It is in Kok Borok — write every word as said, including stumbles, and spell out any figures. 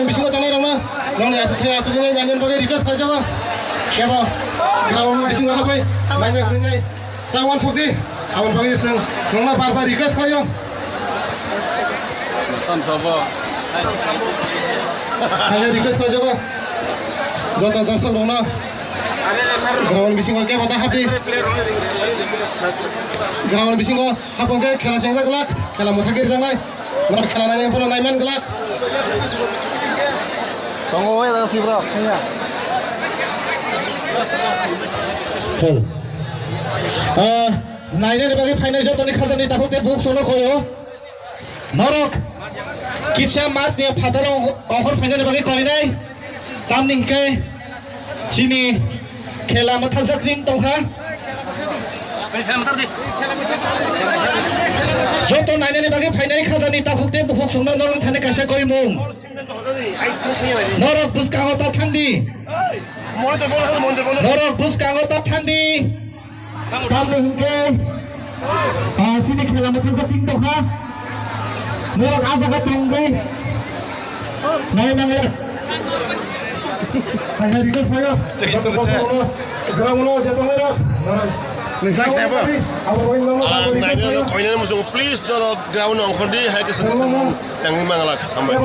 Bisingo tanai rokno, nongni aswk thai aswk hwnwi nangni bagwi request khlaijago. Kebo, ground bisingo habai, nangni hwnwi ta uansuk di, aboni bagwi chwng nongno bar bar request khlaio. Tonsabo. Kaya request khlaijago. Joto dorsok rokno ground bisingo kebo ta hapdi. Ground bisingo hapong khe khela chengjak glak, khela mwthagwi rwjaknai. Norok khela naina phano naiman glak. Tongo, oi, da, sibra, kanya. Hel. Ah, nainani bagwi phainai jotoni khajani takhuk tei buk sono koyo. Norok kitsa mat ni phataro ongkhor phainani bagwi koinai. Tamni hwnkhe chini khela mwthakjak ring tongkha. Joto nainani bagwi phainai khajani takhuk tei bukhuk songno norok thani kaisa koimung. Norok bwskango ta thangdi. Norok bwskango ta thangdi. Tamni hwnkhe, ah, chini khela mwthangsa ting tongkha. Norok ah jaga tongdi. Nai nangya. Kaya request khlaio. Ground no je tongnai rok. Ang nainani koinani muchungo, please, norok ground no ongkhordi, hai khe chwng thangmani changwi manglak. Hambai.